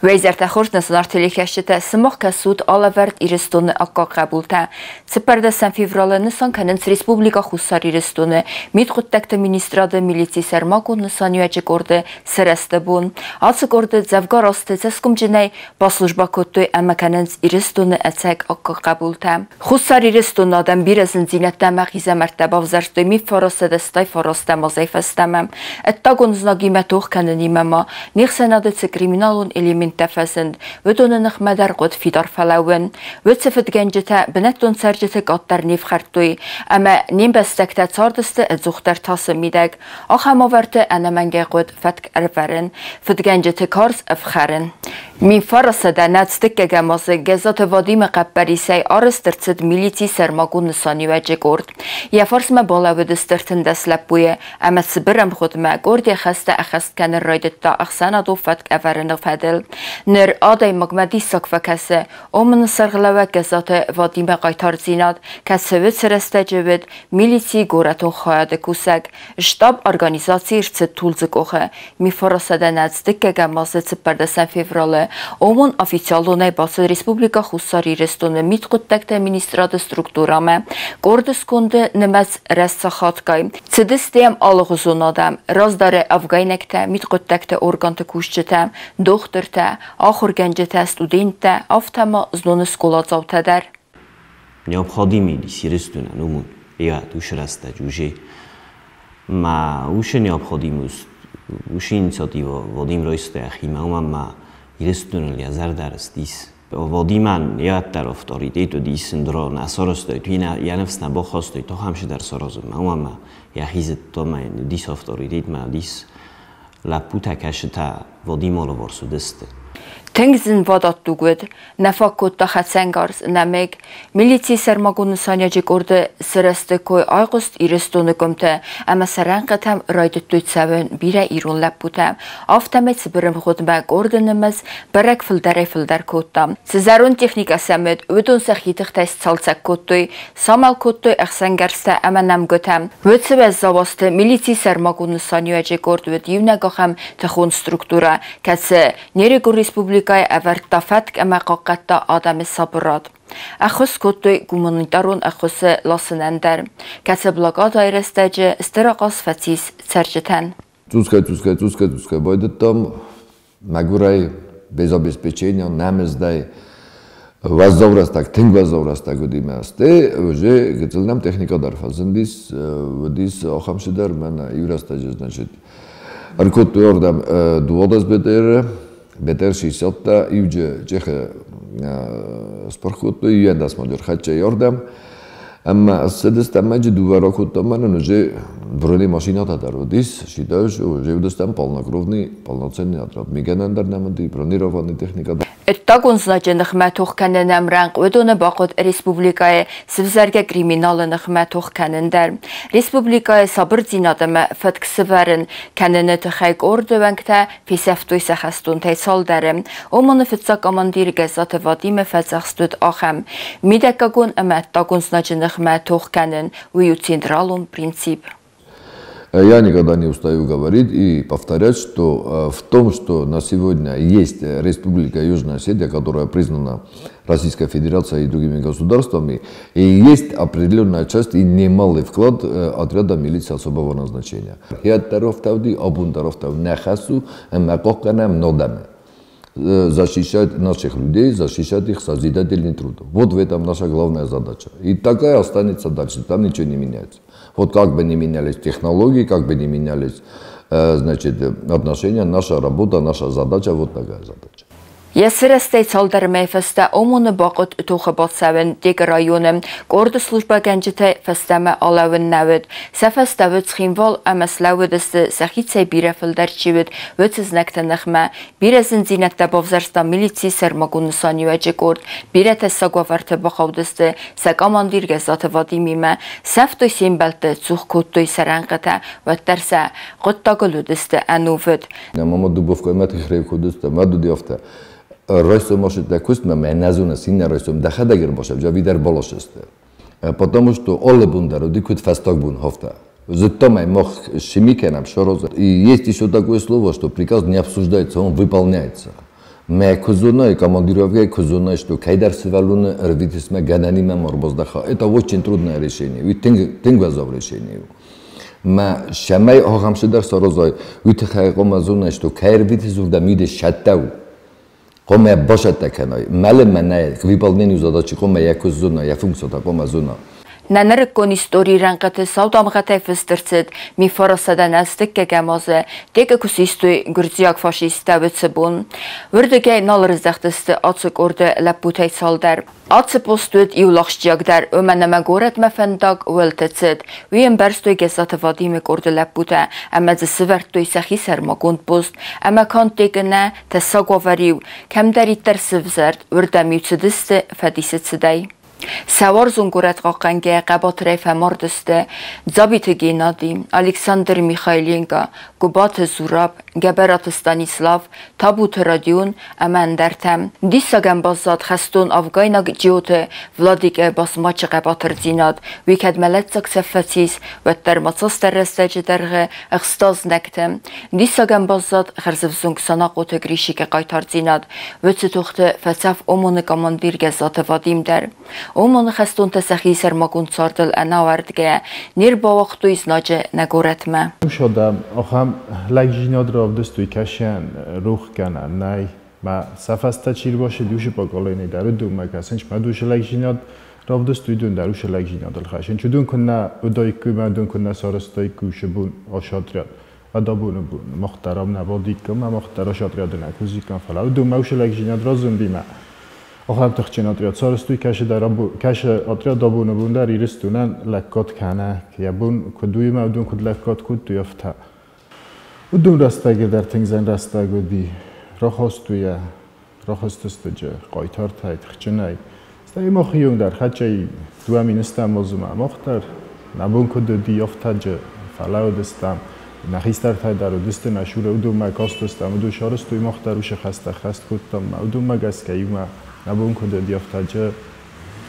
Уӕ изӕртӕ хорз, нӕ зынаргъ телекӕсджытӕ, сымах кӕсут алӕвӕрд Ирыстоны аккаг хъӕбултӕ. 14 февралы нысан кӕнынц Республикӕ Хуссар Ирыстоны Мидхъуыддӕгты министрады милицийы сӕрмагонд нысаниуӕджы къорды сырӕзты бон. Ацы къорды дзӕвгар азты цӕсгомджынӕй баслужбӕ кодтой ӕмӕ кӕнынц Ирыстоны ӕцӕг аккаг хъӕбултӕ. Хуссар Ирыстоны адӕм бирӕ зындзинӕдтӕ ӕмӕ хъизӕмӕрттӕ бавзӕрстой 1989 азӕй фӕстӕмӕ. Ӕддагон знагимӕ тох кӕнынимӕ ма не хсӕнады цы криминалон элементтӕ фӕзынд, уыдоны ныхмӕ дӕр хъуыд фидар фӕлӕууын. Уыцы фыдгӕнджытӕ бынӕттон цӕрджыты къаддӕр не фхӕрдтой, ӕмӕ не мбӕстӕгтӕ цардысты ӕдзухдӕр тасы мидӕг. Ахӕм уавӕрты ӕнӕмӕнгӕй хъуыд фӕтк ӕрывӕрын, фыдгӕнджыты карз ӕфхӕрын. 1900 дыккӕгӕм азы Гӕззаты Вадимы хъӕппӕрисӕй арӕзт ӕрцыд милицийы сӕрмагонд нысаниуӕджы къорд. Йӕ фарсмӕ балӕууыдысты 13 лӕппуйы, ӕмӕ цыбыр ӕмгъуыдмӕ къорд йӕ хӕстӕ ӕххӕст кӕнын райдыдта ӕхсӕнадон фӕтк ӕвӕрыны фӕдыл. Ныр адӕймагмӕ диссаг фӕкӕсы, ОМОН-ы сӕргълӕууӕг Гӕззаты Вадимы хъайтардзинад, кӕцы уыцы рӕстӕджы уыд милицийы горӕтон хайады кусӕг. Штаб организацийы рцыд Тулдзы къохы. 1909 азы 14 февралы ОМОН официалонӕй бацыд Республикӕ Хуссар Ирыстоны мидхъуыддӕгты министрады структурӕмӕ. Къорды сконды нымӕц рӕзт сахатгай. Цыдысты йӕм алыгъуызон адӕм, раздӕры афгайнӕгтӕ, мидхъуыддӕгты органты кусджытӕ, дохтыртӕ, ахуыргӕнджытӕ, студенттӕ, афтӕ ма зноны скъоладзаутӕ дӕр. Необходимый Ирыстонӕн уымӕн йӕ уыцы рӕстӕджы уже ма уыцы необходимость, уыцы инициатива Вадим райста йӕхимӕ, уымӕн ма Ирыстоныл йӕ зӕрдӕ рыстис. Вадимӕн йӕ дӕр авторитет уыдис, ӕндӕр нӕ сарӕзтаид, уый йӕ ныфс нӕ бахастаид ахӕм цыдӕр саразынмӕ, уымӕн ӕмӕ йӕхи зыдта, ӕмӕ йын уыдис авторитет, мӕ уыдис лӕппутӕ, кӕсытӕ Вадим алыварс уыдысты. Тынг зынвадат дуг уыд, нӕ фаг кодта хӕцӕнгарз, нӕмыг. Милицийы сӕрмагонд нысаниуӕджы къорды сырӕзты кой айхъуыст Ирыстоны къуымты, ӕмӕ сӕ рӕнхъытӕм райдыдтой цӕуын бирӕ ирон лӕппутӕ. Афтӕмӕй цыбыр ӕмгъуыдмӕ къорды нымӕц бӕрӕг фылдӕрӕй-фылдӕр кодта. Цы зӕронд техникӕ сӕм уыд, уыдон сӕхи тыхтӕй сцалцӕг кодтой, самал кодтой ӕхсӕнгӕрзтӕ ӕмӕ нӕмгуытӕ. Уыцы уӕззау азты милицийы сӕрмагонд нысаниуӕджы къорд уыд иунӕг ахӕм тыхон структурӕ, кӕцы Нерегур республикӕйы ӕвӕрдта фӕтк ӕмӕ хъахъхъӕдта адӕмы сабырад. Ӕххуыс кодтой гуманитарон ӕххуысы ласынӕн дӕр, кӕцы блокадӕйы рӕстӕджы стыр ахъаз фӕцис цӕрджытӕн. Цъусгай, цъусгай, цъусгай, цъусгай байдыдтам мӕгуырӕй, без обеспечения, нӕмыздӕй. Уӕззау рӕстӕг, тынг уӕззау рӕстӕг уыди мӕ азты. Уже гыццыл нӕм техникӕ дӕр фӕзындис, уыдис ахӕм цыдӕр, мӕнӕ иу рӕстӕджы, значит, ӕркодтой ардӕм 12 БТР-ы, БТР 60-та иуджы Чехы спырх кодтой, иуӕндӕс мадзур хӕццӕ ардӕм. Ӕмӕ ссыдыстӕм ӕмӕ дыууӕ ракодтам, мӕнӕн уже бронемашинӕтӕ дӕр уыдис, считаешь, уже уыдыстӕм полнокровный, полноценный отряд. Мигӕнӕн дӕр нӕм уыди, бронированный техника дӕр. Ӕддагон знаджы ныхмӕ тох кӕнын ӕмрӕнхъ уыдоны бахъуыд республикӕйы сывзӕргӕ криминалы ныхмӕ тох кӕнын дӕр. Республикӕйы сабырдзинад ӕмӕ фӕтк сывӕрын кӕныны тыххӕй къорды уӕнгтӕ фесӕфтой сӕ хӕстонтӕй цалдӕры. ОМОН-ы фыццаг командир Гӕззаты Вадимы фӕдзӕхст уыд ахӕм: мидӕггагон ӕмӕ ӕддагон знаджы ныхмӕ тох кӕнын, уый у централон принцип. Я никогда не устаю говорить и повторять, что в том, что на сегодня есть Республика Южная Осетия, которая признана Российской Федерацией и другими государствами, и есть определенная часть и немалый вклад отряда милиции особого назначения. Защищать наших людей, защищать их созидательный труд. Вот в этом наша главная задача. И такая останется дальше, там ничего не меняется. Вот как бы ни менялись технологии, как бы ни менялись, значит, отношения, наша работа, наша задача, вот такая задача. Йӕ сырӕзтӕй цалдӕр мӕйы фӕстӕ ОМОН-ы бахъуыд тохы бацӕуын Текы районы. Къорды службӕгӕнджытӕй фӕстӕмӕ алӕууын нӕ уыд. Сӕ фӕстӕ уыд Цхинвал ӕмӕ слӕууыдысты, сӕхицӕй бирӕ фылдӕр чи уыд, уыцы знӕгты ныхмӕ. Бирӕ зындзинӕдтӕ бавзӕрста милицийы сӕрмагонд нысаниуӕджы къорд. Бирӕтӕ саг уавӕрты бахаудысты сӕ командир Гӕззаты Вадимимӕ. Сӕфтой се мбӕлтты, цух кодтой сӕ рӕнхъытӕ, уӕддӕр сӕ хъуыддагыл уыдысты ӕнувыд. Мама Дубовкаймӕ тыхрей куыдысты, мӕ дуди афтӕ. Райсом машитӕ куыстмӕ, мӕ нӕ зоныс, иннӕ райсом дӕхӕдӕг ӕрбасӕв, ӕви дӕр баласысты. Потому что алы бон дӕр уыди куыд фӕстаг бон афтӕ. Зыдтам ӕй, мах шими кӕнӕм, саразӕм. И есть еще такое слово, что приказ не обсуждается, он выполняется. Мӕ куы зонай, командировкӕйы куы зонай, что кӕйдӕр сывӕллоны ӕрвитысмӕ гӕнӕнимӕ ма ӕрбаздӕха, это очень трудное решение, уый тынг, тынг уӕззау решение у. Мӕ цӕмӕй ахӕм цыдӕр саразай, уый тыххӕй хъуамӕ зонай, что кӕй ӕрвитыс, уырдӕм уый сӕттӕ у. Хъуамӕ басӕттӕ кӕнай. Мӕлынмӕ нӕ, к выполнению задачи хъуамӕ йӕ куыст зона, йӕ функцитӕ хъуамӕ зона. Нӕ нырыккон историйы рӕнхъыты сау дамгъӕтӕй фыст ӕрцыд 1919 азы, Текъы куы систой гуырдзиаг фашисттӕ, уыцы бон. Уырдыгӕй нал рыздӕхтысты ацы къорды лӕппутӕй цалдӕр. Ацы пост уыд иу ахсджиагдӕр, уымӕн ӕмӕ горӕтмӕ фӕндаг уӕлты цыд. Уый ӕмбӕрстой Гӕззаты Вадимы къорды лӕппутӕ ӕмӕ дзы сывӕрдтой сӕхи сӕрмагонд пост. Ӕмӕ канд Текъы нӕ, тӕссаг уавӕр-иу кӕмдӕриддӕр сывзӕрд, уырдӕм-иу цыдысты фӕдисы цыдӕй. Сӕ уарзон горӕт хъахъхъӕнгӕйӕ хъӕбатырӕй фӕмард сты Дзабиты Геннади, Александр Михайленко, Гуыбаты Зураб, Гӕбӕраты Станислав, Табуты Родион ӕмӕ ӕндӕртӕ. Диссагӕн баззад хӕстон афгайнаг Джиоты Владикы Басмачы хъӕбатырдзинад. Уый кӕд мӕлӕтдзаг цӕф фӕцис, уӕддӕр ма цасдӕр рӕстӕджы дӕргъы ӕхста знӕгты. Диссагӕн баззад хӕрзӕвзонг Санахъоты Гришикы хъайтардзинад. Уыцы тохты фӕцӕф ОМОН-ы командир Гӕззаты Вадим дӕр. ОМОН-ы хӕстонтӕ сӕхи сӕрмагонд цардыл ӕнауӕрдгӕйӕ не рбауагътой знаджы нӕ горӕтмӕ. Усадӕм ахӕм лӕгдзинад равдыстой кӕсӕн рохгӕнӕн нӕй. Мӕ сӕ фӕстӕ чи рбацыд, уыцы поколени дӕр уыдонмӕ кӕсынц. Мӕ уыцы лӕгдзинад равдыстой, уыдон дӕр уыцы лӕгдзинадыл хӕссынц. Уыдон куыннӕ уыдаиккой мӕ уыдон куыннӕ сарӕзтаиккой уыцы бон ацы отряд. Адабоны бон мах дӕр ам нӕ бадиккам, мӕ мах дӕр ацы отряды нӕ кусиккам, фӕлӕ уыдонмӕ уыцы лӕгдзинад разынди мӕ ахӕм тыхджын отряд сарӕзтой, кӕсы отряд абоны бон дӕр Ирыстонӕн лӕггад кӕна, йӕ бон куыд у ӕмӕ уыдон куыд лӕггад кодтой, афтӕ. Уыдон рӕстӕджы дӕр тынг зын рӕстӕг уыди. Рахастой йӕ, рахызтысты хъайтартӕй, тыхджынӕй. Стӕй мах иу дӕр хӕццӕ 2000 азы ма мах дӕр нӕ бон куыд уыди, афтӕ фӕлӕууыдыстӕм. Нӕ хистӕртӕ дӕр уыдысты нӕ цуры, уыдонмӕ кастыстӕм, уыдон сарӕзтой, мах дӕр уыцы хӕстӕ хӕст кодтам. Уыдонмӕ гӕсгӕ иумӕ нӕ бон куыд уыди, афтӕ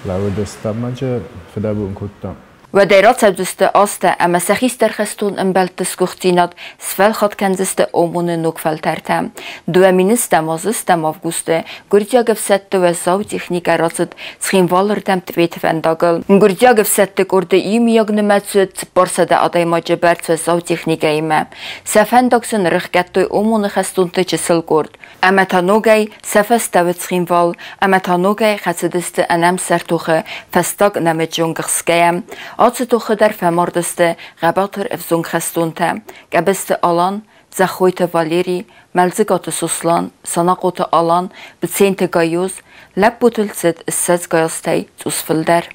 лӕууыдыстӕм ӕмӕ фыдӕбон кодтам. Уӕдӕй рацӕудзысты азтӕ ӕмӕ сӕ хистӕр хӕстон ӕмбӕлтты сгуыхтдзинад сфӕлхатт кӕндзысты ОМОН-ы ног фӕлтӕртӕ. 2000 азы стӕм августы гуырдзиаг ӕфсӕдты уӕззау техникӕ рацыд Цхинвалы рдӕм Тъбеты фӕндагыл. Гуырдзиаг ӕфсӕдты къорды иумиаг нымӕц уыд 400 адӕймаджы бӕрц уӕззау техникӕимӕ. Сӕ фӕндаг сын рыхгӕдтой ОМОН-ы хӕстонты чысыл къорд. Ӕмӕ та ногӕй сӕ фӕстӕ уыд Цхинвал, ӕмӕ та ногӕй хӕцыдысты ӕнӕмсӕр тохы фӕстаг нӕмыджы онг ӕхсгӕйӕ. Ацы тохы дӕр фӕмард сты хъӕбатыр ӕвзонг хӕстонтӕ Къӕбысты Алан, Дзӕххойты Валери, Мӕлдзыгаты Сослан, Санахъоты Алан, Быценты Гайоз, лӕппутыл цыд 20 азтӕй цъус фылдӕр.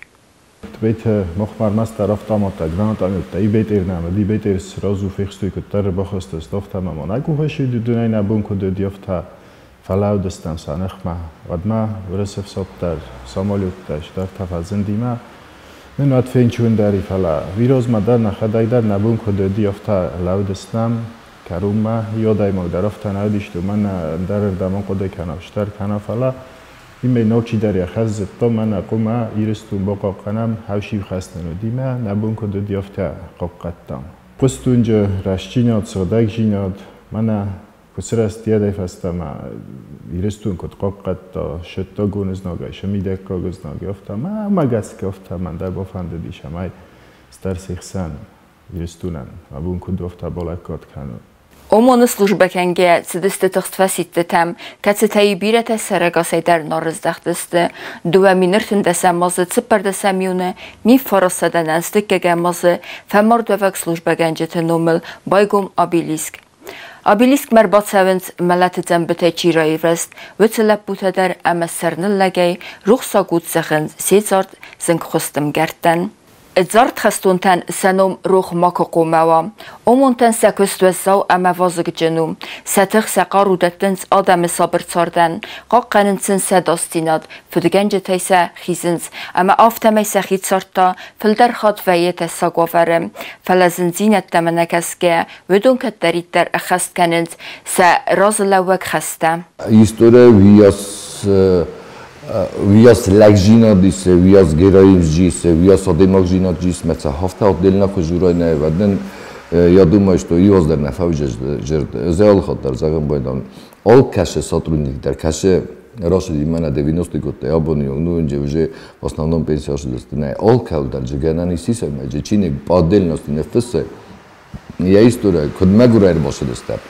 Тбеты махмӕ ӕрмӕстдӕр автоматтӕ, гранатометтӕ, ибетер нӕм уыд, ибетер сразу фехстой, куыддӕр ӕрбахызтысты, афтӕ ӕмӕ ма нӕ къухы ссыд, уыдонӕй нӕ бон куыд уыди, афтӕ фӕлӕууыдыстӕм сӕ ныхмӕ. Уӕдмӕ уырысы ӕфсад дӕр, самолеттӕ стӕртӕ фӕзындимӕ нын уӕд фенчондӕр и, фӕлӕ уый дӕр нӕхӕдӕг дӕр нӕ бон куыд уыди, афтӕ лӕууыдыстӕм кӕронмӕ. Иу адӕймаг дӕр афтӕ нӕ уыдис, уымӕн ӕндӕрырдӕм хъуыды кӕна, стӕр кӕна, фӕлӕ имӕ алчидӕр йӕ хӕс зыдта, мӕнӕ хъуамӕ Ирыстон бахъахъхъӕнӕм, хӕсиу хӕс нын уыди мӕ нӕ бон куыд уыди, афтӕ хъахъхъӕдтам. Хъуыстуынджы рӕстдзинад, сыгъдӕгдзинад, мӕнӕ куы сырӕзт йӕдӕй фӕстӕмӕ Ирыстон куыд хъахъхъӕдта сӕттагон знагӕй, сӕ мидӕггаг знагӕй, афтӕ мӕ гӕсгӕ афтӕ мӕн дӕр бафӕндыди, цӕмӕй стӕр се хсӕн Ирыстонӕн мӕ бон куыд у, афтӕ балӕггад кӕнон. ОМОН-ы службӕ кӕнгӕйӕ цыдысты тыхст фӕсидтытӕм, кӕцытӕй бирӕтӕ сӕрӕгасӕй дӕр нал рыздӕхтысты. 2013 азы 14 июны 1991 азы фӕмардуӕвӕг службӕгӕнджыты номыл байгом обелиск. Обелискмӕ ӕрбацӕуынц мӕлӕты дзӕмбытӕй чи раирвӕзт, уыцы лӕппутӕ дӕр ӕмӕ сӕрныллӕгӕй рухсаг ут зӕгъынц се дзард зынгхуыст ӕмгӕрттӕн. Ӕдзард хӕстонтӕн сӕ ном рох макуы хъуамӕ уа. ОМОНтӕн сӕ куыст уӕззау ӕмӕ вазыгджын у. Сӕ тых, сӕ хъару дӕттынц адӕмы сабыр цардӕн, хъахъхъӕнынц сын сӕ ӕдасдзинад, фыдгӕнджытӕй сӕ хизынц, ӕмӕ афтӕмӕй сӕхи цард та фылдӕр хатт вӕййы тӕссаг уавӕры. Фӕлӕ зындзинӕдтӕм ӕнӕкӕсгӕйӕ, уыдон кӕддӕриддӕр ӕххӕст кӕнынц сӕ разылӕууӕг хӕстӕ. История уыйас лӕгдзинад ис, уыйас героизм ис, уыйас адӕймагдзинад ис, мӕ ца хафта отдельно куы нӕ вӕднен, я думаю, что иоздӕр нӕ фӕвзӕрд. Ӕз алыхатт дӕр зӕгъын байдам. Алкӕцы сотрудник дӕр, кӕцы рацыди мӕнӕ 90-ты годтӕй абоны онг, ну, инже уже в основном пенсия ацыдысты, нӕ алкӕуыл дӕр же гӕнӕн ис исӕмӕ, же чиныг по отдельности ныффыссы, йӕ история, куыд мӕгуырӕй ӕрбацыдыстӕм,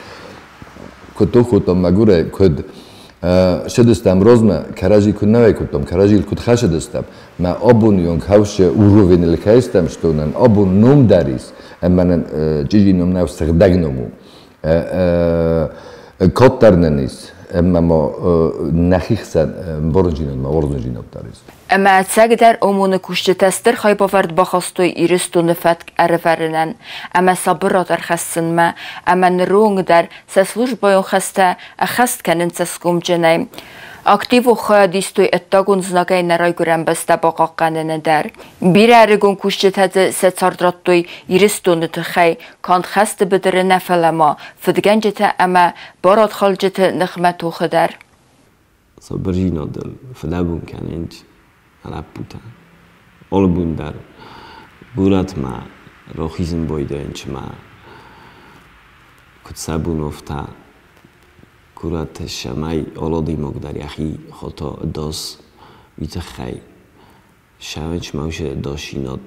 куыд тох кодтам мӕгуырӕй, куыд ссыдыстӕм размӕ, кӕрӕдзи куыд нӕ уӕй кодтам, кӕрӕдзийыл куыд хӕцыдыстӕм, мӕ абоны онг хӕвсы уровеныл кӕй стӕм, что нын абон ном дӕр ис, ӕмӕ нын чъизи ном нӕу, сыгъдӕг ном у. Код дӕр нын ис, ӕмӕ ма нӕхи хсӕн ӕмбарындзинад ма уарзондзинад дӕр ис. Ӕмӕ ӕцӕгдӕр ОМОН-ы кусджытӕ стыр хайбавӕрд бахастой Ирыстоны фӕтк ӕрӕвӕрынӕн ӕмӕ сабырад ӕрхӕссынмӕ, ӕмӕ ныры онг дӕр сӕ службӕйон хӕстӕ ӕххӕст кӕнынц цӕсгомджынӕй. Активон хайад истой ӕддагон знагӕй нӕ райгуырӕн бӕстӕ бахъахъхъӕныны дӕр. Бирӕ ӕрыгон кусджытӕ дзы сӕ цард радтой Ирыстоны тыххӕй, канд хӕсты быдыры нӕ, фӕлӕ ма фыдгӕнджытӕ ӕмӕ барадхалджыты ныхмӕ тохы дӕр. Сабырдзинадыл фыдӕбон кӕнынц лӕппутӕ. Алы дӕр горӕтмӕ рахизын байдайынц ӕмӕ куыд сӕ бон афтӕ горӕты цӕмӕй алы адӕймаг дӕр йӕхи хата ӕдас, уый тыххӕй ссарынц ма уыцы ӕдасдзинад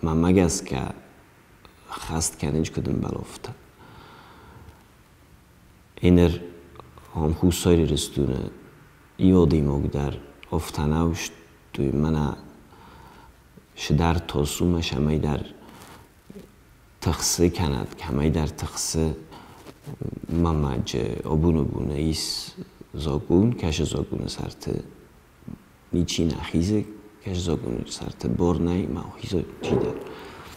мӕнмӕ гӕсгӕ хӕст кӕнынц куыд ӕмбӕлы, афтӕ. Еныр ам Хуссар Ирыстоны иу адӕймаг дӕр афтӕ нӕу, стой мӕнӕ цыдӕр тас у мӕ цӕмӕйдӕр тыхсы кӕнӕ кӕмӕйдӕр тыхсы мамаджы абоны ис закъон, кӕсы закъоны сӕрты ничи нӕ хизы, кӕсы закъоны сӕрты бар нӕй ма хиза чидӕр.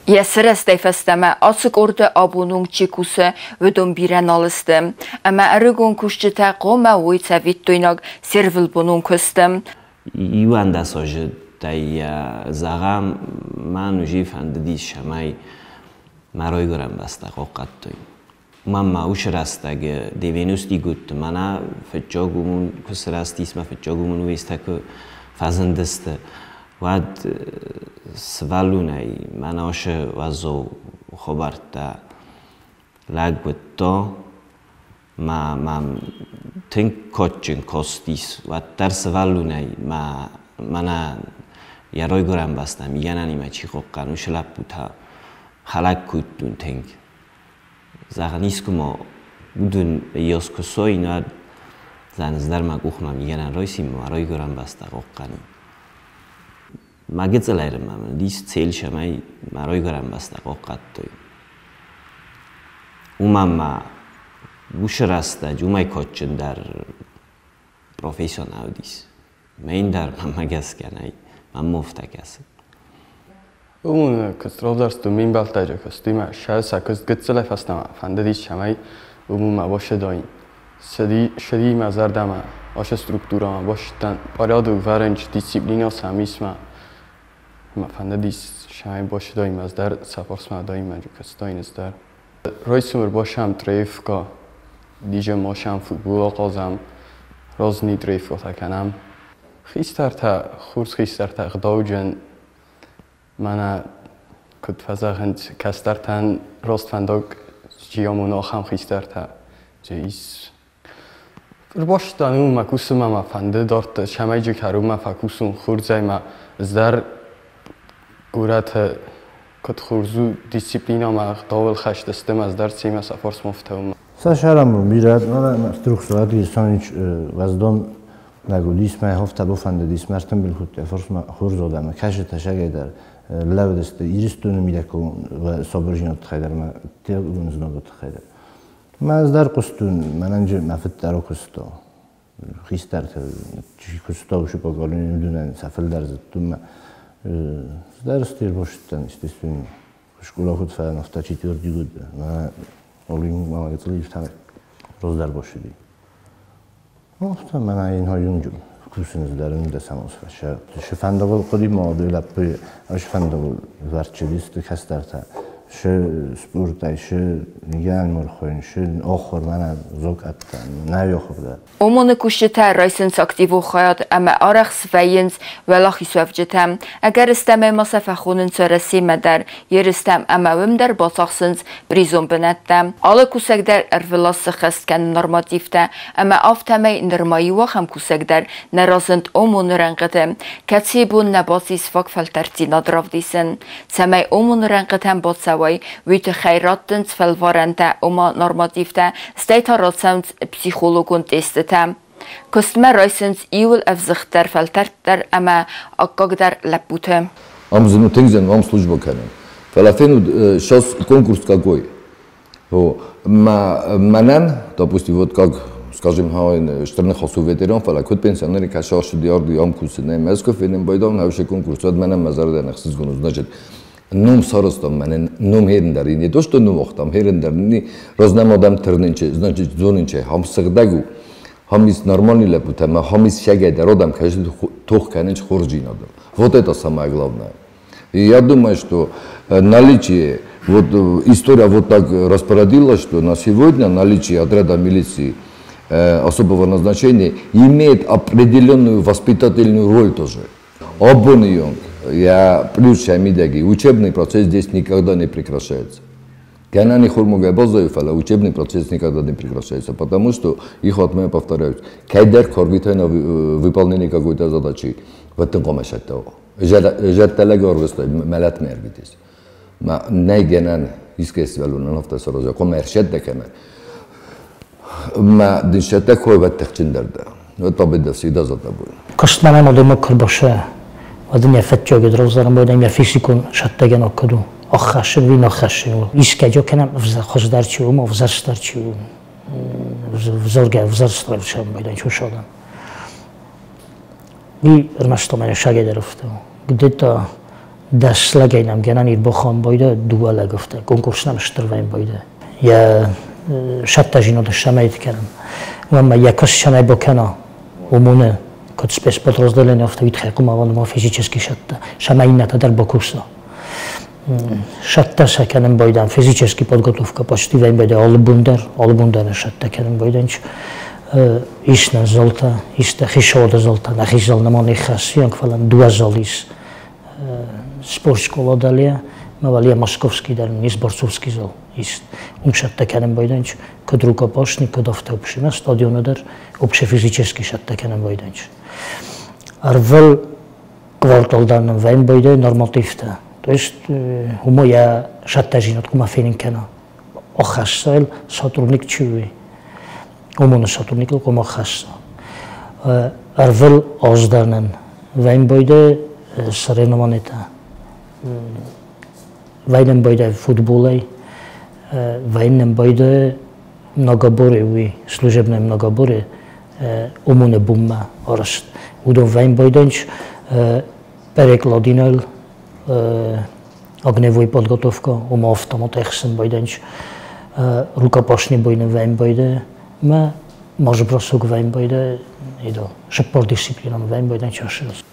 Йӕ сырӕзтӕй фӕстӕмӕ ацы къорды абон онг чи кусы, уыдон бирӕ нал сты. Ӕмӕ ӕрыгон кусджытӕ хъуамӕ уой цӕвиттойнаг се рвылбонон куысты. 11 азы зӕгъӕм, мӕн уже фӕндыдис, цӕмӕй мӕ райгуырӕн бӕстӕ хъахъхъӕдтой. Мӕн ма уыцы рӕстӕг 90-ты годты мӕнӕ фыццаг уымон куы сырӕзтис, мӕ фыццаг уымон уезтӕ куы фӕзындысты, уӕд сывӕллонӕй мӕнӕ ацы уӕззау хабӕрттӕ лӕг уыдта, мӕ мӕм тынг кадджын кастис, уӕддӕр сывӕллонӕй мӕ мӕнӕ йӕ райгуырӕн бӕстӕ мигӕнӕнимӕ чи хъахъхъӕны, уыцы лӕппутӕ хӕлӕг кодтон тынг. Зӕгъын, искуы ма уыдон йас куы суаин, уӕд ӕз дӕр мӕ къухмӕ мигӕнӕн райсин, мӕ райгуырӕн бӕстӕ хъахъхъӕнин. Мӕ гыццылӕй мӕм уыдис цель, цӕмӕй мӕ райгуырӕн бӕстӕ хъахъхъӕдтой. Уымӕн ма уыцы рӕстӕджы уымӕй кадджындӕр профессионал уыдис. Мӕн дӕр мӕнмӕ гӕсгӕ нӕй, мӕнмӕ афтӕ кӕсы. Уымӕн куыст мин бӕлтӕджы куыстимӕ сӕ куыст гыццылӕй фӕстӕмӕ фӕндыдис, цӕмӕй уымӕ бацыдаин. Цыди мӕ зӕрдӕмӕ ацы структурӕмӕ бацыдтӕн, порядок вӕрынч, дисциплинӕ сӕм ис мӕ. Мӕ фӕндыдис, цӕмӕй бацыдаин ӕз дӕр сӕ фарсмӕ адӕймаджы куыстаин ӕз дӕр. Райсомы башам трефка, диже машам футбол хъазӕм, разни трефкатӕ кӕнӕм. Хистӕртӕ, хорз хистӕртӕ ӕгъдауджын, мӕнӕ куыд фӕзӕгъынц, кӕстӕртӕн раст фӕндаг чи амоны, ахӕм хистӕртӕ дзы ис. Ӕрбацыдтӕн уымӕ кусынмӕ мӕ фӕнды дарддӕр, цӕмӕй джы кӕронмӕ фӕкусон хорзӕй мӕ ӕз дӕр горӕты куыд хорз у дисциплинӕмӕ ӕгъдауыл хӕст сты ӕмӕ ӕз дӕр семӕ сӕ фарсмӕ фтауын. Сашарам бирӕ структура Санич ваздон нагудис мӕ хофта буфандидис мартын билхутте форсма хурзодама кашета шагайдар лавдесте Иристоны мидако собржинот хайдар ма телгунзногот хайдар. Ма здар қустун мананҷи мафиттаро кусто. Хистар чи кусто шу поколение дунан сафилдар зттум здар стир боштан естественно. Школа худ фа нафта четвертый год. На олим мама гацли там роздар бошиди. Офта мана ин ҳоюнҷум кусинизларин desam olsa. Шифандагул қудим моду лаппи шифандагул варчилист кастарта шы спортай, шы ниган мурхойн, шы охор мана зокатта, найохорда. ОМОН-ы кусджытӕ райсынц активон хайад ӕмӕ арӕх свӕййынц уӕлахизуӕвджытӕ. Ӕгӕрыстӕмӕй ма сӕ фӕхонынц Уӕрӕсемӕ дӕр, ерыстӕм ӕмӕ уым дӕр бацахсынц призон бынӕттӕ. Алы кусӕг дӕр ӕрвылаз сыххӕст кӕны нормативтӕ ӕмӕ афтӕмӕй нырма иу ахӕм кусӕг дӕр нӕ разынд ОМОН-ы рӕнхъыты, кӕцыйы бон нӕ бацис фаг фӕлтӕрддзинад равдисын. Цӕмӕй ОМОН-ы рӕнхъытӕм бацӕуай, уый тыххӕй раттынц фӕлварӕнтӕ, ома нормативтӕ, стӕй та рацӕуынц психологон тестытӕ. Куыстмӕ райсынц иууыл ӕвзыгъддӕр, фӕлтӕрддӕр ӕмӕ аккагдӕр лӕппуты. Ам зын у, тынг зын у ам служба кӕнын. Фӕлӕ фенут, сейчас конкурс какой. Мӕнӕн, допустим, вот как, скажем, стыр ныхас у ветеран, фӕлӕ куыд пенсионер, кӕсы ӕхсыди арды ам кусын, ӕмӕ ӕз куы фенын байдам, хӕвсе конкурс, уӕд мӕнӕн мӕ зӕрдӕ ӕхсызгон у, значит, ном сарӕзтам мӕнӕн, ном херын дӕр не то что ном охтам, херын дӕр не разнӕм адӕм тырнынчы, значит, зонынчы, хам сыгъдӕг у, хам ис нормальный лӕппутӕ, ӕмӕ хам ис сӕгӕй дӕр адӕм кӕсы тох кӕнынч хорздзинадыл. Вот это самое главное. И я думаю, что наличие, вот история вот так распорядилась, что на сегодня наличие отряда милиции особого назначения имеет определенную воспитательную роль тоже. Абоны я плюс шамидаги, учебный процесс здесь никогда не прекращается. Гӕнӕн хурмугай баззайы, фӕлӕ учебный процесс никогда не прекращается, потому что их от меня повторяют. Кӕддӕр корвитай на выполнение какой-то задачи, в этом комашаттау. Жәртәләг арвыстай, мәләт мәрбитис. Ма нәй гәнән искәсвәлүнен хафта сараза, ком әршәт дә кәмәр. Ма диншәттә койвәт тәхчиндәрдә. Вот победа всегда за тобой. Кыстманам одомо кырбаша. Вадим я фәтчәгә дровзарам бойдан я физикон шаттаген окуду. Охашы вин охашы. Искә жокенам хоздарчы ум, взарстарчы взорга взарстарчы бойдан чушодан. И рмаштомане шагедеровто. Где-то даслагайнам генан ирбохон бойда дуала гуфта. Конкурснам штрвайн бойда. Я шаттажино шамайт кенам. Вама якос шамай бокана умуне код спецподразделение автовит хекумаван ма физически шатта. Шамайната дар бокуса. Шатта саканам бойдан физически подготовка почти вайн бойда албундар, албундар шатта кенам бойданч. Исна золта, иста хишода золта, на хишзал намон ихас, янг фалан дуа золис. Спорт школа далия, мавалия московский дар, низ борцовский зал. Ист умшатта кенам бойданч, код рукопашный, код автообшима, стадиона дар, обще физически шатта кенам бойданч. Арвел кварталдан вайн бойда нормативта. То есть умо я шаттажинот кума фенин кена. Охассал сотрудник чуи. Умоны сотрудник кума хасса. Арвел озданан вайн бойда соревнованиета. Вайнен бойда футболай, вайнен бойда многоборье, уи служебное многоборье, умоны бумма ораст. Удон вайн бойданч перекладинал огневой подготовка, ума автомат эхсен бойданч, рукопашный бойнен вайн бойда, ма марш-бросок вайн бойда, идо, шеппор дисциплинам вайн бойданч ашылс.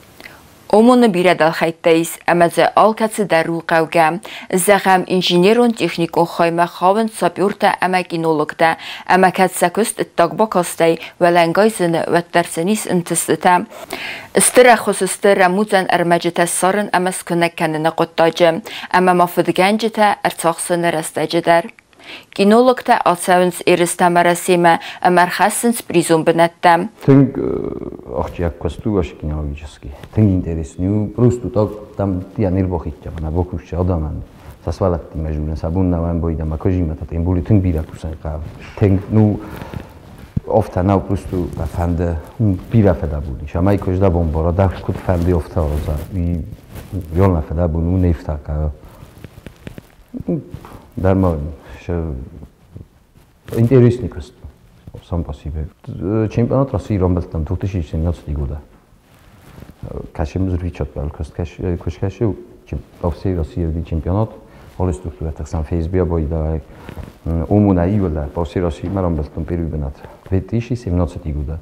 ОМОН-ы бирӕ дӕлхӕйттӕ ис ӕмӕ дзы алкӕцы дӕр у хъӕугӕ. Зӕгъӕм, инженерон-техникон хаймӕ хауынц сапертӕ ӕмӕ кинологтӕ, ӕмӕ кӕд сӕ куыст ӕддаг бакастӕй уӕлӕнгай зыны, уӕддӕр сын ис ӕнтыстытӕ. Стыр ӕххуыс сты рӕмудзӕн ӕрмӕджытӕ ссарын ӕмӕ скуынӕг кӕныны хъуыддаджы, ӕмӕ ма фыдгӕнджытӕ ӕрцахсыны рӕстӕджы дӕр. Кинологтӕ ацӕуынц ерыстӕм Уӕрӕсемӕ ӕмӕ ӕрхӕссынц призон бынӕттӕ. Тынг ахсджиаг куыст у кинологический. Тынг интересный у, просто так там я нервохитja van a bokusja adaman. Sasvalatti mežulen sabunna van boida ma kojima tat embuli тынг бирӕ кусын хъавы. Тынг, ну, офта нау просто фанде бирӕ федабуни. Шамай кожда бомбора да куд фанде офта оза. И йолна федабуну нефта ка. Дарма интересный куыст. Сам по себе. Чемпионат России рамбылдтам 2017 года. Кашем зрвичат бал куст каш кушкаши по всей России чемпионат. Alle структура Facebook бойда умуна июля по всей России рамбылдтам первый бенат 2017 года.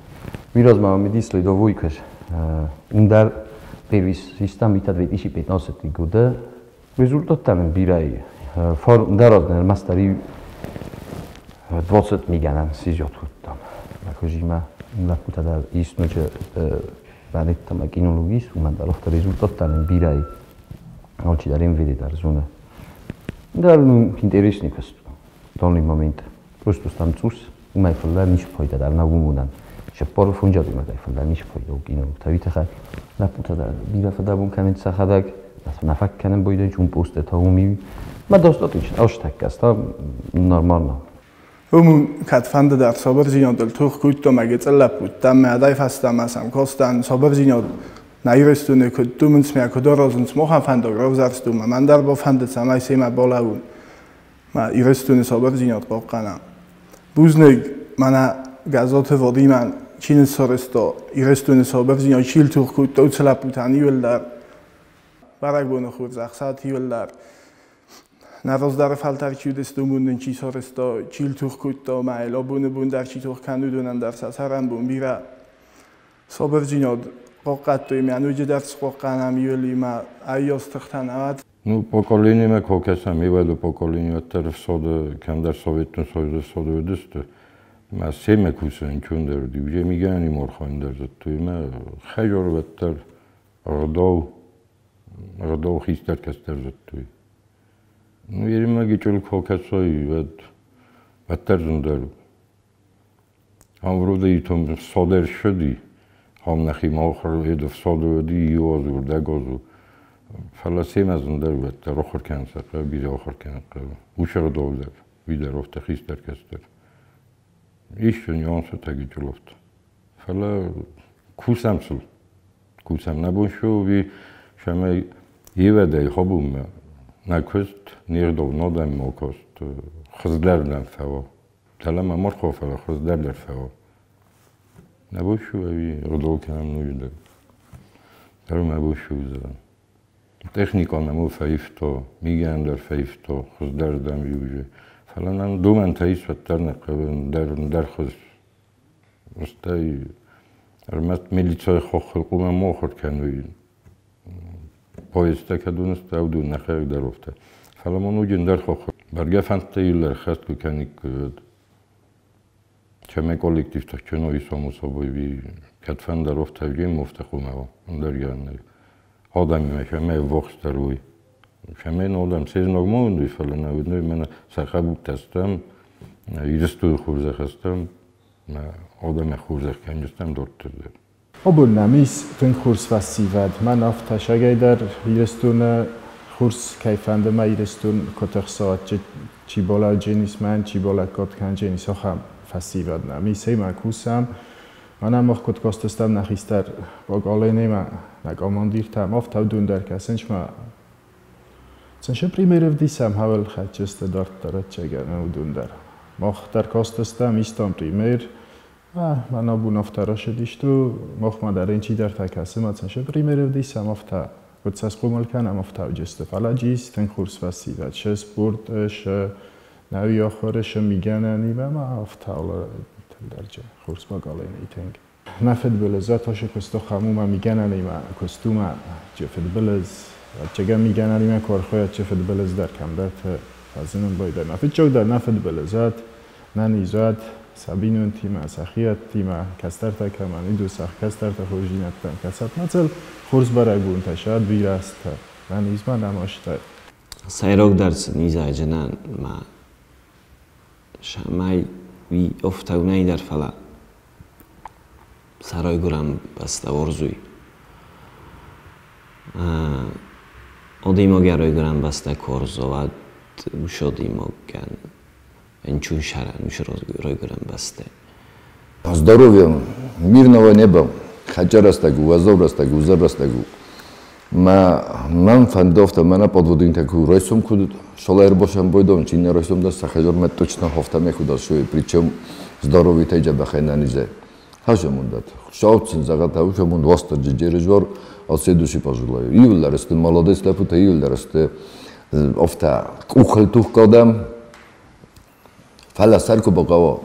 Миразма медисли до вуйкаш ундар первый систем вита 2015 года. Результат там бирай Дараднер мастари 20 миганан сизьот хуттам. Макожима лапутада иснуче ванеттама кинологис уманда лохта результаттан бирай алчи дар МВД дар зона. Да, ну, интересный костюм. Данный момент. Просто там цус, умай фалла ниш фойда дар нагумудан. Шепор фунжад умай фалла ниш фойда кинолог тавитаха лапутада бира фада бун камен сахадаг нафак канем бойда чун посте тауми. Ма достаточно аштаккаста нормально. Умун кат фанда дар соберзинодел тух кутто магецеллапут тамме адайфастамасам костан соберзинод наирестуне кут тумунс мя кудорозунс мохан фандог ровзарстума мандар бо фандец амай сема болаун ма ирестуне соберзинод qoqqana бузнег мана газоте водиман чинесоресто ирестуне соберзинод чил тух кутто уцлапут анивелдар барагбоно хурзахсат ивелдар нароздare фалтар чудес думунен чисоресто чил тух кутто ма элобуне бундар чи тух канудунан дар сасаран бун бира соберзинод qoqqattu ими ануҷедарс qoqqанам ивели ма айёстихтанават. Ну, поколение ме кокесам, ивелу поколение оттер соды, кемдер Советун Союза соды өдүстü. Ма семе кусен чундер, дивже мигани морхондер затту име хежор веттер рдов хистер кестер затту. Ну, ериме гичул кокесой вет веттер зундер. Амвруде итом содер шуди. Хамнахи мохр эдов содуди иозур дагозу. Фала семазундер веттер охор кенсак, бире охор кенсак. Ушер довдер, видер офта хистер кестер. Ишчу нюансы тагичулофт. Фала кусамсул. Кусам набуншу ви шаме иведе хобум накуст нирдов нодам мокост хыздерлен фаво. Талама морхо фала хыздерлер фаво. Набушу ави родоканам нуйда. Дарум набушу зан. Техника наму фаифто, мигандер фаифто, хуздердам юже. Фаланан думан таис ваттарна қабын дар дар хуз. Устай армат милицой хохл қума мохор кануй. Поезда кадунаст авду нахаг дарофта. Фаламон уҷин дар хохл. Барга фанта юлар хаст ку каник чаме коллектив тахчуно исому собой ви катфан дарофта вжем муфта қумаво. Дар одами мешаме вохстаруй. Шаме одам сезног мондуй фалана удной мена сахабук тастам ирстуй хурзах хастам одаме хурзах канҷустам дорттурдер. Обун намис тун хурс васивад ман афта шагайдар ирестуна хурс кайфанде ма ирестун котахсаат чи бола ҷенис ман чи бола кот кан ҷенис охам фасивад намис ема кусам манам ох кот костестам нахистар поколенема на командиртам афта дундар касенч ма ценше примерев дисам хавел хачесте дорттарат чегана удундар мохтар костестам истам пример ман обун афтарошедишту мохма дар ин чи дар такасима ценше примерев дисам афта кутсас қумалканам афта уҷесте фалаҷис тен хурс васиват ше спорт ше нави охоре ше миганани ва ма афта ола дарҷа хурс поколени тенг нафед белезат оше кусто хамума миганани ма костума ҷефед белез чега миганани ма корхоя чефед белез дар камдарт фазинун бойда нафед чог дар нафед белезат нанизат сабинун тима сахият тима кастарта каман иду сах кастарта хуржинаттан касат мацел хурс барагун ташад вираста нанизма намошта сайрог дарс низа жанан ма шамай ви офтагунай дар фала сарой гурам баста орзуй одимо гарой гурам баста корзовад ушодимо ган энчун шаран уш рой гурам басте. Здоровья, мирного неба, хаджарастагу, вазоврастагу, узарастагу. Ма ман фандофта мана подводин таку ройсом куд шолаер бошам бойдом чинна ройсом да сахажор ма точно хофта мекуда шуи причем здоровье тайжа бахайнанизе. Хашамундат. Шауцин загата ушамунд воста джережвор от всей души пожелаю. Ивларесте молодец лепута ивларесте офта кухал тух кодам фала сарку боқаво.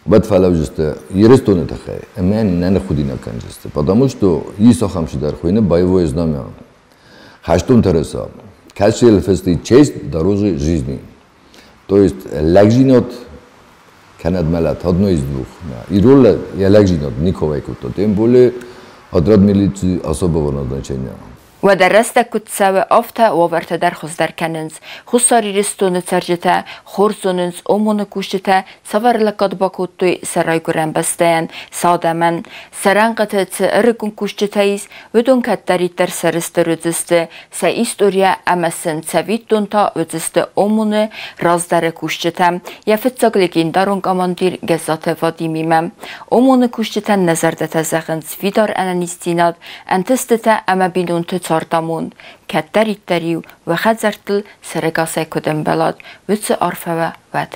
Бад фала жесте ерестуне тахай. Эмен нане худина канжесте. Потому что исохам шидар хуйне боевое знамя. Хаштун тереса. Кӕцыйыл фыст и «Честь дороже жизни». То есть лӕгдзинад кӕнӕд мӕлӕт, одно из двух. Ирон лӕг йӕ лӕгдзинад никуы кодта, тем более отряд милиции особого назначения. Уӕдӕ рӕстӕг куыд цӕуы, афтӕ уавӕртӕ дӕр хуыздӕр кӕнынц. Хуссар Ирыстоны цӕрджытӕ хорз зонынц, ОМОН-ы кусджытӕ цавӕр лӕггад бакодтой сӕ райгуырӕн бӕстӕйӕн, сӕ адӕмӕн. Сӕ рӕнхъыты цы ӕрыгон кусджытӕ ис, уыдон кӕддӕриддӕр сӕрыстыр уыдзысты сӕ историйӕ ӕмӕ сын цӕвиттон та уыдзысты ОМОН-ы раздӕры кусджытӕ, йӕ фыццаг легендарон командир Гӕззаты Вадимимӕ. ОМОН-ы кусджытӕн нӕ зӕрдӕтӕ зӕгъынц фидар ӕнӕниздзинад, ӕнтыстытӕ ӕмӕ бинонты цардамонд. Кӕддӕриддӕр-иу уӕ хӕдзӕрттыл сӕрӕгасӕй куыд ӕмбӕлат, уыцы арфӕ уӕ уӕд.